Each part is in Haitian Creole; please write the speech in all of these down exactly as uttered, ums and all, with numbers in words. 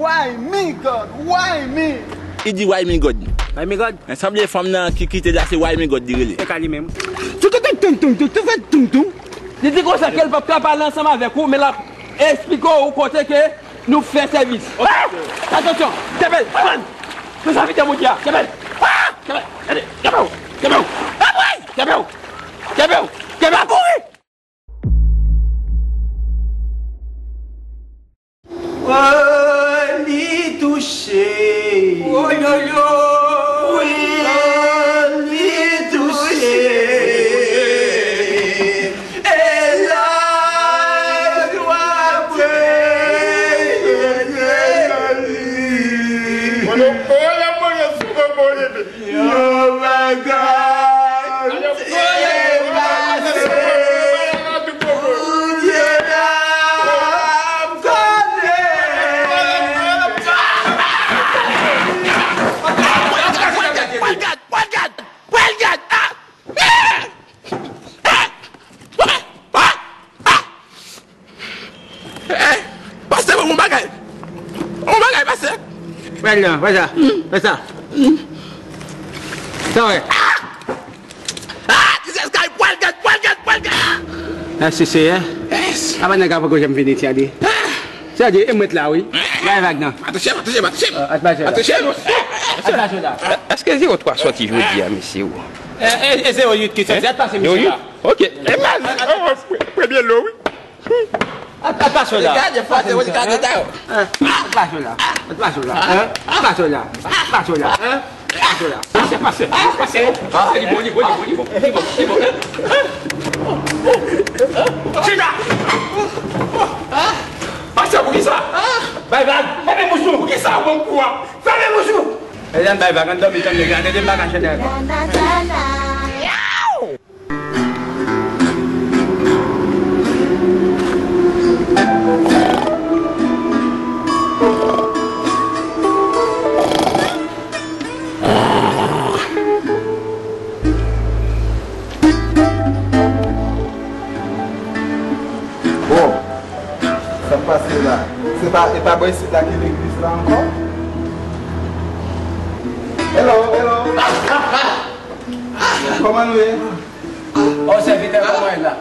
Why me, God? Why me? Li di, "Why me, God?" Why me, God? Men sanble fanm nan ki kite la, se "Why me, God" li rele. Se ka li menm. Tou, tou, tou, tou, tou, tou, tou, tou, tou. Li di konsa ke l p ap ka pale ansanm avèk ou, men l ap eksplike w kote ke nou fè sèvis. Ah! Atansyon, kenbe l, pran! Fè sa vit, mon Dieu, kenbe l! Ah! Kenbe l, gade, kenbe w, kenbe w! Ah, boy! Kenbe w, kenbe w, kenbe w, pa kouri! Oh, li touche. Oh, yo, yo. Wi, oh, li touche. E la, nou ap preye. Mwen, mwen, mwen, mwen, mwen, mwen, mwen, Yon bagay te pase, Bondye n ap konnen. Pral gad, pral gad, pral gad, pral gad, ah! Eh, pastè, ban m yon bagay. Yon bagay, pastè. Wè l non, wè sa, wè sa. Sa wè. Ah! Ah! Jesus Christ, pral gad, pral gad, pral gad. Mèsi, Seyè. Yes. Apa nèg la poko janm vini, tande. Tande, e m ret la, wi. Bay vag nan. Pa touche, pa touche, pa touche. Ah, pa touche. Pa touche, non. Pa touche la. Èske zewo twa sòti jodi a, mesye, ou? E, e, e zewo uit ki sòti, pa touche, mesye la. Ok. E pa, oh, pre-, premye lo, wi. Al, al pase w la. Gade, pase w la. Al pase w la. Al pase w la. Al pase w la. Al pase w la. Pase, pase, pase. Pase, li bon, li bon, li bon, li bon. Li bon, li bon. Chita! Pase, poukisa? Bay vag. Fèmen bouch ou. Poukisa ou ban m kou a? Fèmen bouch ou. Edan bay vag, ann dòmi, tann nèg la, tande m pa ka chante ankò. Bon, sa k pase la? Se pa, e pa bò isit la ki legliz la ankò? Hello, hello. Kòman nou ye? O, sèvitè, kòman w ye la?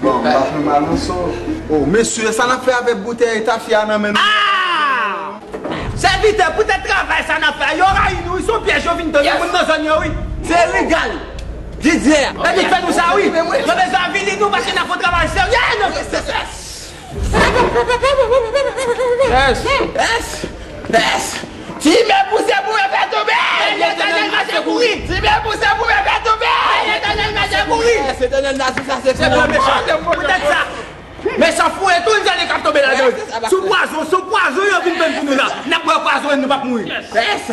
Bon, m pa pli mal non, so. O, mesye, sa n ap fè avèk boutèy tafya nan men nou? Ah! Sèvitè, poutèt travay sa n ap fè a, yo rayi nou, wi, se yon pyèj yo vin tande moun nan zòn yo, wi. Se ilegal. Didyè. Epi fè nou sa, wi. Yo bezwen avili nou paske n ap fè yon travay serye nan zòn. Yes! Yes! Yes! Ti men pouse pou men fè tonbe! Letènèl mache kouri! Ti men pouse pou men fè tonbe! Letènèl mache kouri! Yes, Letènèl mache sa se se bon, mechan. Poutèt sa, mechan foure tou, n tande k ap tonbe ladan. Sou pwazon, sou pwazon yo vin vann pou nou la. N ap bwè pwazon e nou p ap mouri. Yes!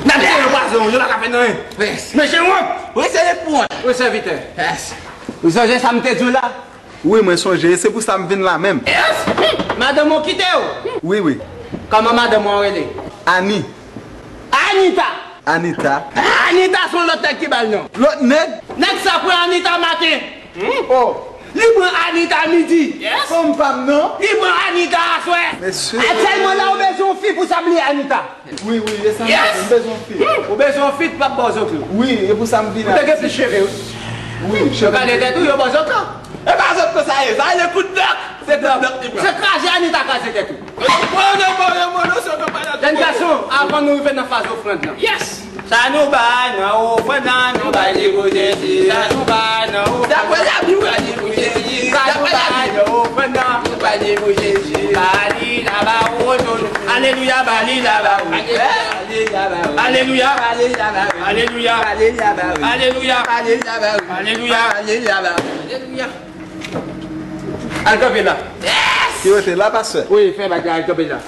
N ap sere pwazon, yo pa ka fè n anyen. Yes! Mechan wont! Wi, se pou wont. Wi, sèvitè. Yes! Ou sonje sa m te di w la? Wi, mwen sonje, e se pou sa m vin la menm. Yes! Madanm ou kite w? Wi, wi. Kòman madanm ou an rele? Ani. Anita! Anita. Anita se yon lòt nèg ki ba l non. Lòt nèg? Nèg sa pran Anita maten. Oh. Li pran Anita midi. Yes! Fanm pa m non. Li pran Anita aswè. Mesye. Aktyèlman la, ou bezwen yon fi pou sa bliye Anita. Wi, wi, e sa m bezwen, m bezwen yon fi. Ou bezwen yon fi k p ap ba w zoklo. Wi, e pou sa m vin la. Ou te gen plis cheve, wi. Wi, cheve. Yo gade tèt ou, yo ba w zoklo. E pa zoklo sa ye, sa rele kout dòk. Se kout dòk li pran. Se kraze Anita kraze tèt ou. Mwen, mwen, mwen, mwen, mwen, non, se yon pa la. Jèn gason, avan nou rive nan faz ofrann nan. Yes! Sa nou bay nan ofrann nan, nou bay li pou Jezi. Sa nou bay nan ofrann nan, nou bay li pou Jezi. Sa nou bay nan ofrann nan, nou bay li pou Jezi. Ba li la ba ou, alelouya, ba li la ba ou. Alelouya. Alelouya. Alelouya. Al kanpe la. Yes! Ki rete la, pastè? Wi, fè bagay, al kanpe la.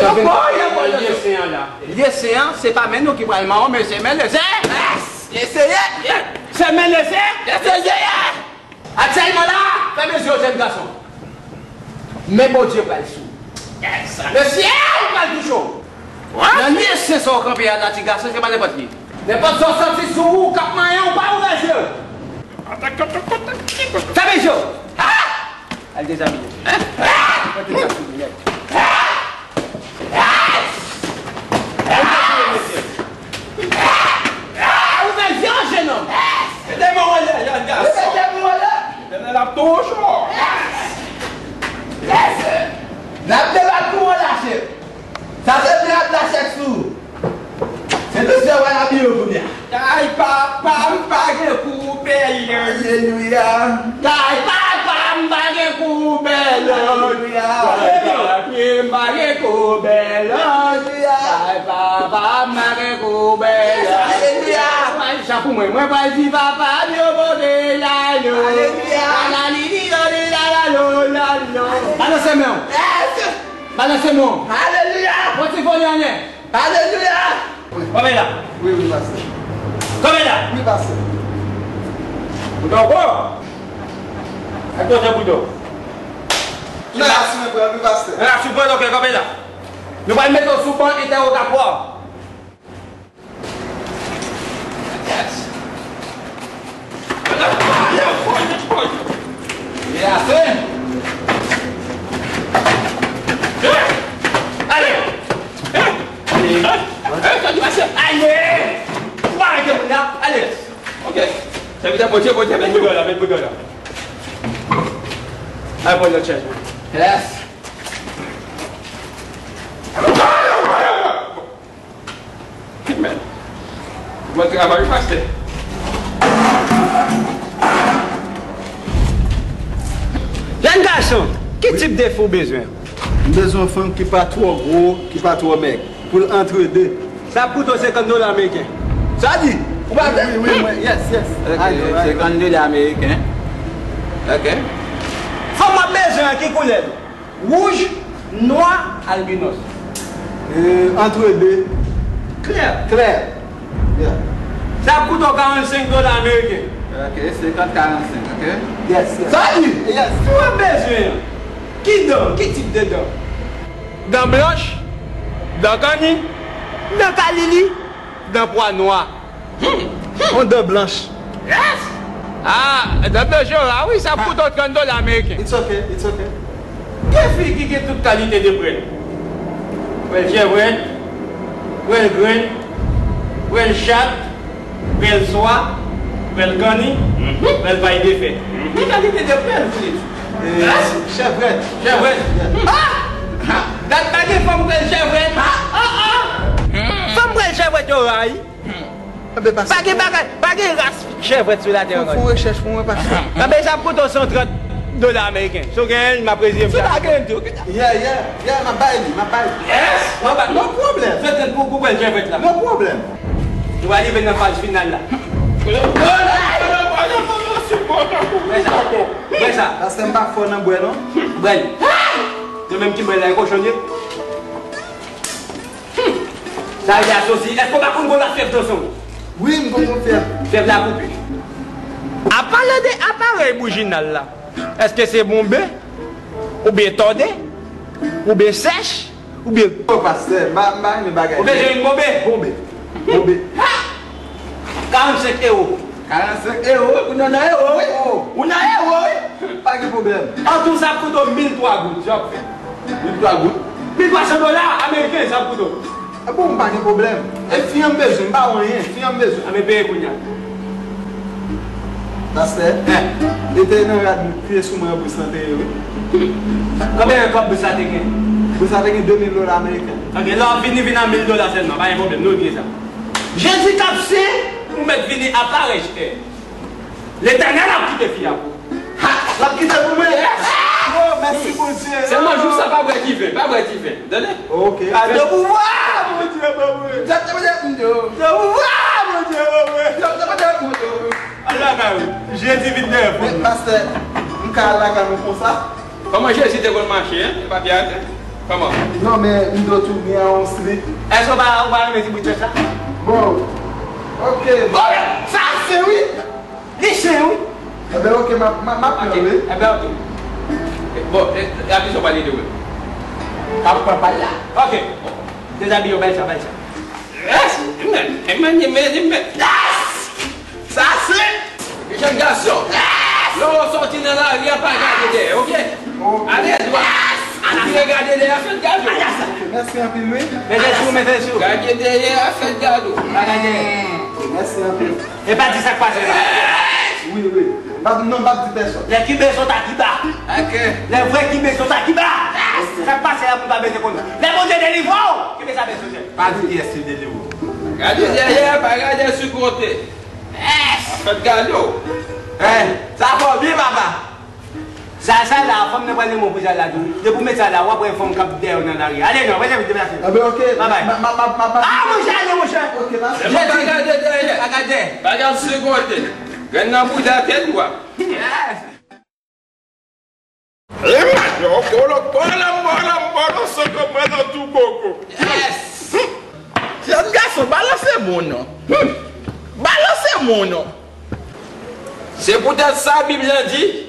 Lye sen an la. Lye sen an, se pa men nou ki pral mawon, men se men Lezè. Yes! Lye sen an. Se men Lezè. Lye sen an. Aktyèlman la, fèmen zye w, jèn gason. Men Bondye pral sou ou. Lesyèl pral touche w. Nan lye sen sa w kanpe a la, ti gason, se pa nenpòt li. Nenpòt sa w santi sou ou k ap manyen w, pa ouvè zye w. Fèmen zye w. Ah! Al dezabiye. Mete sa sou li nèt. Ou fè zye, jenòm. Mete men w anlè, jèn gason. Mete men w anlè. Tènèl ap tou cho. N ap debat pou w la, chèf. Sa se vle ap la chèf sou. Se dosye w al abiye w kounye a. Kay papa m pa gen koubèl. Alelouya. Kay papa m pa gen koubèl. Alelouya. Kay papye m pa gen koubèl. Alelouya. Kay papa m pa gen koubèl. Alelouya. Pral sa pou mwen. Mwen pral di papa m yo pote la yo. Alelouya. La la li li yo li la la lo la lo. Balanse men w. Yes. Balanse men w. Alelouya. Pran ti vole anlè. Alelouya. Kanpe la. Wi, wi, pastè. Kanpe la. Wi, pastè. Kouto ankò. Ak kote kouto. Nan la sou mwen pran, wi, pastè. Nan la sou pran, ok, kanpe la. Nou pral mete w sou ban entèwogatwa. Yes. Li ase. Ale. Ale. Ale. Ou pa rete moun la. Ale. Ok. Sèvitè Bondye, Bondye, met boudon la, met boudon la. Al pran lòt chèz. Yes. Amen. Bon travay, pastè. Jèn gason, ki tip de fi w bezwen? M bezwen yon fanm ki pa twò gwo, ki pa twò mèg, pou l antrede. Sa ap koute w senkant dola ameriken. Sa di? Ou pa vle? Wi, wi, wi, yes, yes. Ok, senkant dola ameriken. Ok. Fanm w ap bezwen an, ki koulè l? Wouj, nwa, albinos. Euh, entre deux. Klè. Klè. Yeah. Sa ap koute w karannsenk dola ameriken. Ok, senkant karannsenk, ok. Yes, yes. Sa di? Yes. Si w ap bezwen an, ki dan, ki tip de dan? Dan blanch, dan kanni, dan kalili, dan pwa nwa. Hmm, hmm. On dan blanch. Yes! Ah, dan blanch yo la, wi, sa ap koute w trant dola ameriken. It's okay, it's okay. Gen fi ki gen tout kalite de prèl. Prèl jèvwèt, prèl grenn, prèl chat, prèl swa, prèl kanni, prèl pay de fè. Ki kalite de prèl ou vle? Eh, chèvrèt. Chèvrèt. Ah! Dat pa gen fanm prèl chèvrèt. Ah, ah! Fanm prèl chèvrèt yo rayi. Anben, pastè. Pa gen bagay, pa gen ras chèvrèt sou latè ankò. Fè yon rechèch pou mwen, pastè. Anben, sa ap koute w san trant dola ameriken. Si w genyen l, m ap rezeye m. Si w pa genyen l tou, yeah, yeah, yeah, m ap bay li, m ap bay li. Yes! M ap bay. No pwoblèm. Sou trant pou, pou prèl chèvrèt la. No pwoblèm. Nou va rive nan faz final la. Wè sa. Wè sa. Pastè, m pa fò nan bwè, non. Bwè l. Yo menm ki bwè l la, e kochon ye. Hmm. Sa vle di asosi. Èske w pa konn gwo lafyèv nan san w? Wi, m konn gwo fyèv. Fyèv la koupe. An palan de aparèy boujinal la, èske se bonbe, oubyen tòde, oubyen sèch, oubyen... O pastè, m pa, m pa renmen bagay. Ou bezwen yon bonbe? Bonbe. Bonbe. Ha! Karannsenk ewo. Karannsenk ewo, ou nan, nan ewo, wi. Ou nan ewo, wi. Pa gen pwoblèm. An tou, sa ap koute w mil twa goud, sa ap fè. Mil twa goud? Mil twa san dola ameriken, sa ap koute w. E bon, m pa gen pwoblèm. E fi an m bezwen, m pa wè anyen. Fi an m bezwen. Anben, peye kounye a. Pastè, hein? Li te nan rad m, piye sou mwen, Bris lan te ye, wi. Konbyen kòb Bris la te gen? Bris la te gen de mil dola ameriken. Ok, lè w ap vini, vin a mil dola sèlman, pa gen pwoblèm, nou bliye sa. Jezi k ap sen, ou mèt vini aparèy, chè. Letènèl ap kite fi a pou ou. Ha! L ap kite pou mwen? Yes! Oh, mèsi Bondye. Sèlman jou sa pa bwè diven, pa bwè diven. Tande? Ok. Gade pouvwa Bondye ban mwen. Gade pouvwa Bondye ban mwen. Gade pouvwa Bondye ban mwen. Al lakay ou. Jezi vin dèyè pou nou. Men, pastè, m ka al lakay mwen konsa? Kòman Jezi te konn mache, en? E pa pye atè? Kòman? Non, men m do tou gen yon slit. Èske w pa, w pa renmen ti bout fèy sa? Bon. Ok. Bon, sa se wi. Li sen, wi. Enben, ok, m ap, m ap, m ap pran, wi. Enben, ok. Bon, e, e, a ki sa w pale de, wi? M ap pran pa l la. Ok. Dezabiye w, bay sa, bay sa. Yes! Amen! Amen! Amen! Amen! Yes! Sa se jèn gason. Yes! Lè w sòti nan lari a, pa gade dèyè, ok? Ale dwat. Vire gade dèyè, fè gade. Mèsi anpil, wi. Mete sou, mete sou. Gade dèyè, fè gade. Bagay dèyè. Mèsi anpil. E pa di sa k pase la. Wi, wi. M p ap, non, m p ap di pèsòn. Lè ki bezwen ta ki ba. Lè vre ki bezwen ta ki ba. Sa k pase la pou pa bezwen konn. Lè Bondye delivre w, ki bezwen bezwen. Pa di kiyès ki delivre w. Gade dèyè, pa gade sou kote. Fè gade w. Sa fò byen, papa. Sa, sa la, fanm nan pral renmen w pou sa la tou. Depi w met sa la, w ap wè fanm k ap dèyè w nan lari. Ale non, mwen envite m ase. Anben, ok. Bye bye. M ap, m ap, m ap, m ap. Ah, monchè, ale, monchè. Ok, pa sou. Jezi. Pa gade dèyè. Pa gade. Pa gade sou kote. Grenn nan bouda tèt ou a. Yes. Yo, kolo, kolo, kolo, kolo, soko, mwen nan tou koko. Yes. Jèn gason, balanse moun non. Hmm. Balanse moun non. Se poutèt sa Bib la di,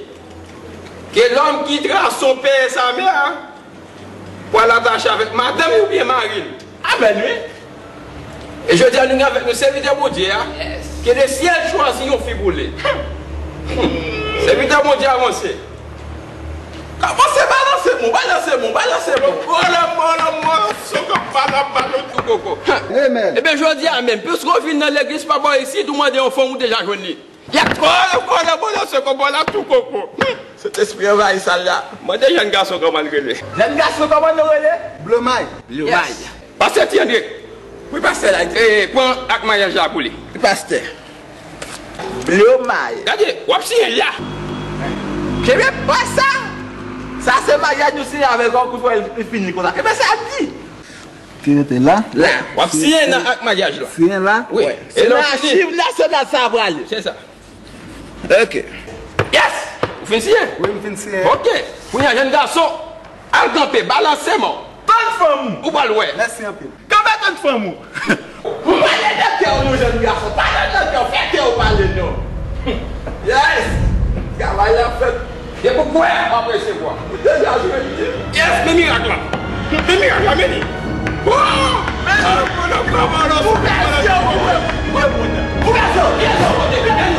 que l'homme qui trahi son père et sa mère pral atache avèk madanm li oubyen mari l. Amèn, wi. E jodi a, nou gen avèk nou sèvitè Bondye a, que le ciel choisit yon fi pou li. Hmm. Sèvitè Bondye avanse. Kòmanse balanse mou, balanse mou, balanse mou. Bòlòm, bòlòm, bòlòm, sou kòm balòm, balòm, tou koko. Amen. Ebyen, jodi a menm, piske w vin nan legliz pa bò isit, ou mande yon fanm, ou deja jwenn li. Y ap kòlè, kòlè, bòlòm, sou kòm balòm, tou koko. Sentespri anvayi sal la. Mande jèn gason kòman l rele. Jèn gason, kòman nou rele? Blomay. Blomay. Yes. Pastè Ti André. Wi, pastè la. E, pran ak maryaj la pou li. Wi, pastè. Blomay. Gade, w ap siyen la. Kenbe pa sa. Sa se maryaj nou siyen avèk ou, kout fò li fini konsa. Kenbe sa di. Ki rete la? La. W ap siyen nan ak maryaj la. Siyen la? Wi. Se nan achiv nasyonal sa a prale. Se sa. Ok. Yes! Ou fin siyen? Wi, m fin siyen. Ok. Kounye a, jèn gason, al kanpe, balanse men w. Tann fanm ou. Ou pral wè. Mèsi anpil. Kanpe tann fanm ou. Pale nan kè w non, jèn gason. Pale nan kè w. Fè kè w pale non. Yes! Travay la fèt. Depi w kwè, w ap resevwa. Ou deja jwenn li. Yes, men mirak la. Men mirak la, men li. Oh! Men li. Ou gason, ou gason, ou gason.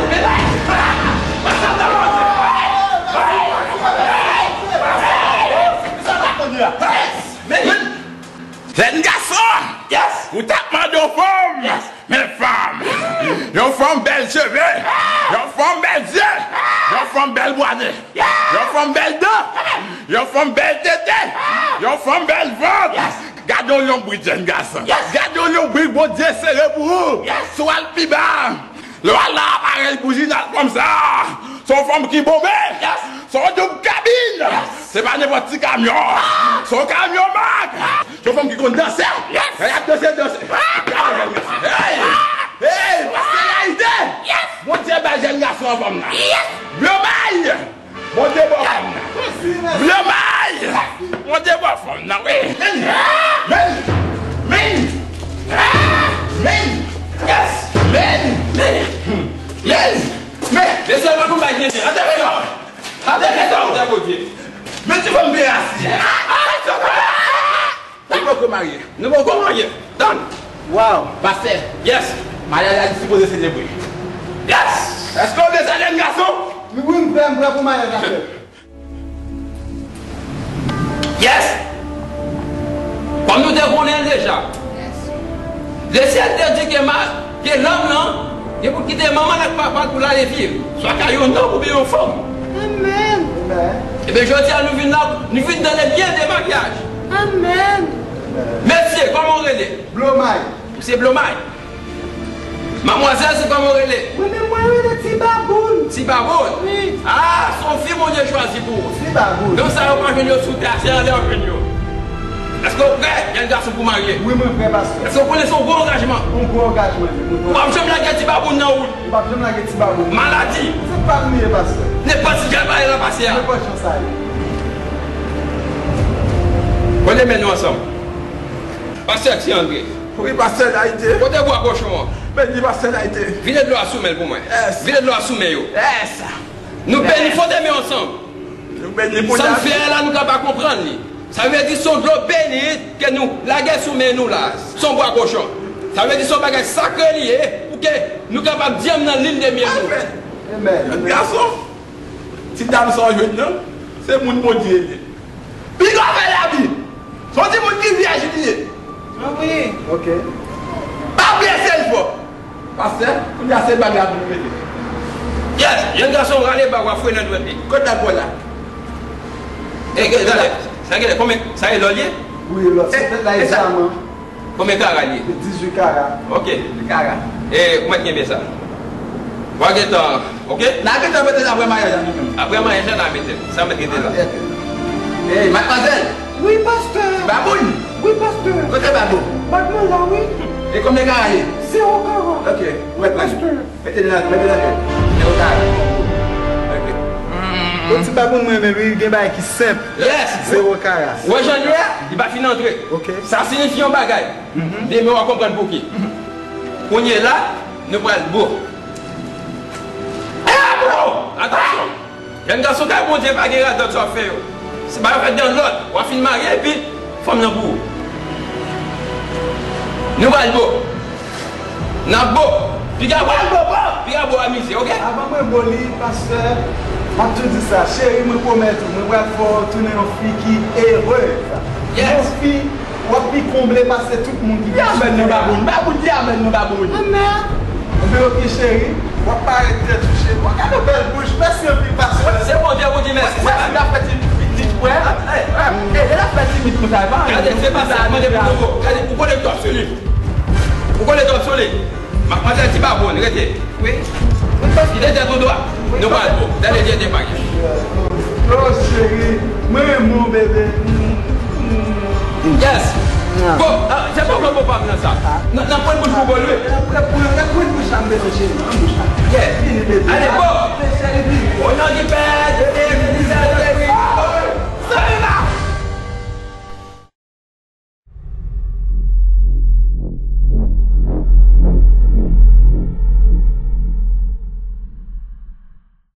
Sa ta konn la. Men li. Jèn gason! Yes! Ou t ap mande yon fanm! Yes! Men fanm! Yon fanm bèl cheve! Yon fanm bèl zye! Yon fanm bèl bwa nen! Yon fanm bèl dan! Yon fanm bèl tete! Yon fanm bèl vant! Gade yon lonbrit, jèn gason! Gade yon lonbrit Bondye sere pou ou! Si w al pi ba! Lè w al nan aparèy bouji nan fanm sa a, se yon fanm ki bonbe. Yes. Se yon doub kabin. Yes. Se pa nenpòt ti kamyon. Ah. Se yon kamyon mak. Ah. Se yon fanm ki konn danse. Yes. Lè y ap danse, danse. Ah. Gade jèn gason. Hey! Hey! Pastè Layite! Yes. Bondye bay jèn gason an fanm nan. Yes. Blomay! Bondye ba w fanm nan. Blomay! Bondye ba w fanm nan, wi. Men! Men! Men! Men! Yes! Men! Men! Men! Men! Mesye, pa konn bay tenten. Atè, mesye! Atè, mesye! Atè, Bondye! Men ti fanm byen asi. Ou poko marye. Nou poko marye. Tann. Wow. Pastè. Yes. Maryaj la sipoze selebre. Yes. Èske w bezwen jèn gason? Wi, wi, m prè, m prè pou maryaj la fèt. Yes. Kòm nou te konnen l deja. Lesyèl te di ke ma-, ke lòm nan, gen pou kite manman l ak papa l pou l ale viv, swa kay yon nonm oubyen yon fanm. Amèn. Ebyen, jodi a, nou vin la, nou vin dans le bien de maryaj. Amèn. Mesye, kòman w rele? Blomay. Ou se Blomay. Madmwazèl, se kòman w rele? Mwen menm, mwen rele Ti Baboun. Ti Baboun? Wi. Ah, se yon fi Bondye chwazi pou ou. Ti Baboun. Non sa yo pa jwenn yo sou tè a, se anlè yo jwenn yo. Èske w prè, jèn gason, pou marye? Wi, mwen prè, pastè. Èske w konnen se yon gwo angajman? Yon gwo angajman, wi, mwen prè. Ou p ap janm lage Ti Baboun nan wout. Ou p ap janm lage Ti Baboun. Maladi. Se pa l li ye, pastè. Nenpòt ti jan l pale la pase a. Nenpòt jan sa ye. Kote men nou ansanm? Pastè Ti André. Wi, pastè Layite. Kote bwa kochon an? Men li, pastè Layite. Vide dlo a sou men l pou mwen. Yes. Vide dlo a sou men yo. Yes. Nou beni, fwote men ansanm. Nou beni pou sa n fè a la, nou ka pa konprann li. Sa vle di se yon dlo beni ke nou lage sou men nou la. Se yon bwa kochon. Sa vle di se yon bagay sakre li ye, pou ke nou kapab dyanm nan lin de myèl nou. Amèn. Amèn. Gason, ti dam sa w jwenn nan, Se moun Bondye ye. Piga fè labi. Se yon timoun ki vyèj li ye. Wi. Ok. Pa blese l fò. Pastè, kounye a se bag la pou nou mete. Yes, jèn gason, rale bag w ap fre nan dwèt li. Kot dal pran la? E, e, talè. Sa genlè, konbyen, sa e lò l ye? Wi, lò. Se tèt la egzakteman. Konbyen kara l ye? Dizuit kara. Ok. Kara. E, ou mèt kenbe sa. W a gentan, ok? N a gentan mete l apre maryaj la, nou menm. Apre maryaj la, n a mete l. Sa mèt rete la. Ey, madmwazèl! Wi, pastè! Baboun! Wi, pastè! Kote bag ou? Bag mwen la, wi. E konbyen kara l ye? Zewo kara. Ok. Wi, pastè. Mete l nan, mete l nan kè. Zewo kara. Ok. Bon, ti baboun mwen menm, wi, gen bagay ki senp. Yes. Zewo kara. Ou wè jan l ye a? Li pa fin antre. Ok. Sa siyifi yon bagay. Mhm. Demen w a konprann pouki. Mhm. Kounye la, nou pral bo. Eh, bro! Atansyon! Jèn gason kay Bondye pa gen radòt sa w ap fè yo. Se bagay yo fèt dan lòd. W a fin marye epi fanm nan pou ou. Nou pral bo. N ap bo. Piga pral bo, bo. Piga bo a mizè, ok? Avan mwen bo li, pastè, m ap tou di sa. Cheri, mwen pwomèt ou, mwen pral fè w tounen yon fi ki erez. Yes. Yon fi W ap pi konble pase tout moun ki gen. Di amèn non, baboun. Baboun, di amèn non, baboun. Amèn. Enben, ok, cheri. W ap parèt trè touche. Bon, gade yon bèl bouch. Mèsi anpil, pastè. Se Bondye pou di mèsi. Wè, wè, l ap fè ti, ti, ti frè. E, e, l ap fè timid konsa, e pa anyen. Gade, se pa sa, mande pou nou. Gade, ou kole twòp sou li. Ou kole twòp sou li. Madmwazèl, ti baboun, rete. Wi. Li te tèt ou dwa. Nou pral bo. Dènye dènye bagay. Oh, cheri, mwen renmen w, bebe. Yes. Bon, ah, se bon, bon, bon, pa nan sa. Nan, nan pwen bouch pou bo l, wi. Nan pwen, pwen, nan pwen bouch la, m bezwen cheri. Nan bouch la. Yeah. Vini, bebe. Ale, bo. Cheri, vini. O non di Pè,